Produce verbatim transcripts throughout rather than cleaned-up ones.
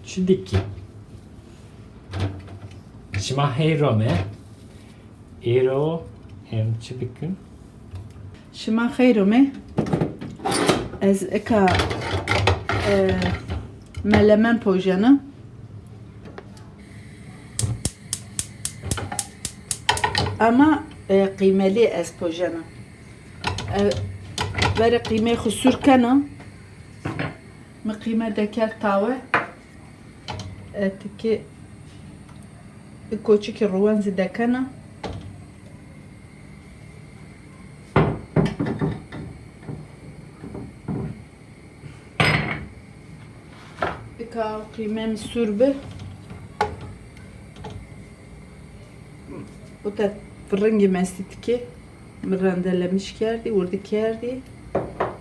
Çi dikî? Şima xeyr ome. Êro em çi bikin? Şima xeyr ome. Ez eka, e, melemen pojena. Ama, e, qîmelî ez pojena. E, verê qîmeyê xwu sûr kena. Mi qîme dekerd tawe. E, tikê, e, koçikê ruwen zî dekena. Eka qîme mi sûr bi. Ota firingê mi estî tikê. Mi rendelemiş kerdî, wirdî kerdî.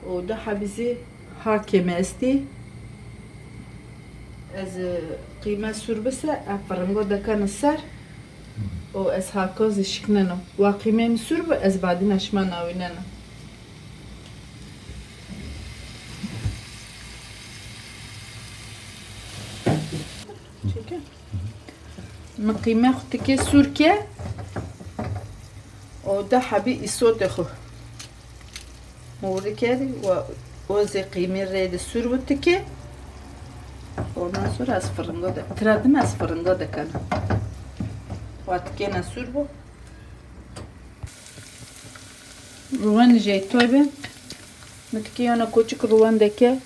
Û di hebî zî hakê mi estî. Ez, e, qîme sûr bi se, e, firingo dekena ser. Û ez hakon zî şikneno. Wa qîmê mi sûr bi, ez badîna şima nawînena. Çekê. Mi qîme xwu tikê sûr ke, o di hebî îsotê xwu. Mi wirdî kerdî, wa o zî qîmî rê de sûr bi tikê. Ondan sonra ez firingo de, tira dime ez firingo de kena. Wa tikêna sûr bo. Ruwen jey toy bi. Mi tikê yona koçik ruwen de ke.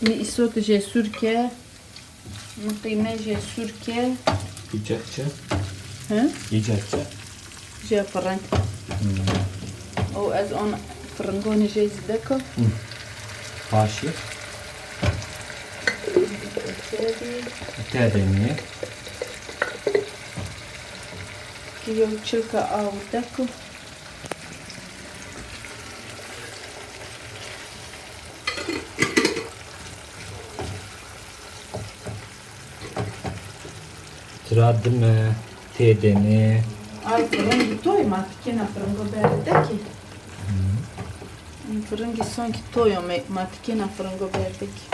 Mi îsot jê sûr ke. Mi qîme jê sûr ke. Îca çi? Hı? Îca çi? Jê firing. Hmm. O ez on firingonî jê zî deko. Hmm. Paşî. Tedê nîye. Ki yew çilka aw deko. Tira dime, têdenê. Ay, firingî toy, ma tikêna firingo berdekî. Hı. Firingî sankî toy ome, ma tikêna firingo berdekî.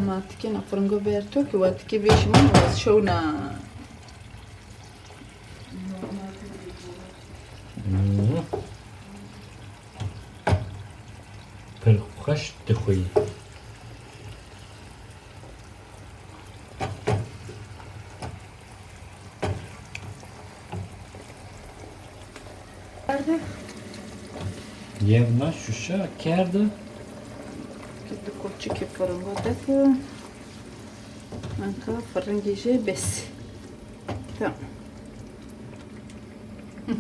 Ma tikêna firingo berto ki wa tikê vêşî ma wa şewna. Hmm. Pir xweş dixweyî. Kerde. Yewna şuşa kerde. Ki di koçikê firingo de ki. Anka firingê jê bes. Tamam. Hı.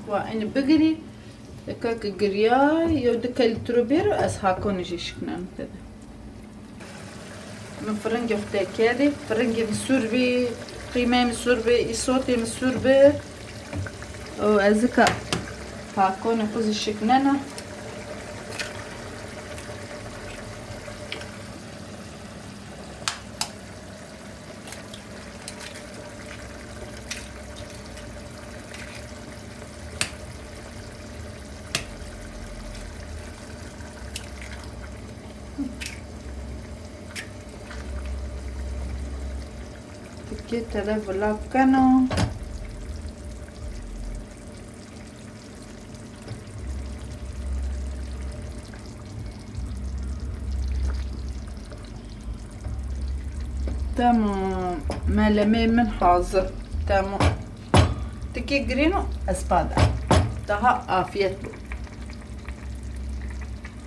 Wa ini bigirî. Eka ki girya, yew di kelî tiro bêro, ez hakonî jê şikneno tede. Mi firingê xwu têkerdî, firingê mi sûr bî, qîmeyê mi sûr bî, îsotê mi sûr bi. Û ez ika pakonê xwu zî şiknena. Tikê tede vila keno. Tamam, melemeyê min hazir. Tamam. Tikê girêno ez pa da. Daha afiyet bo.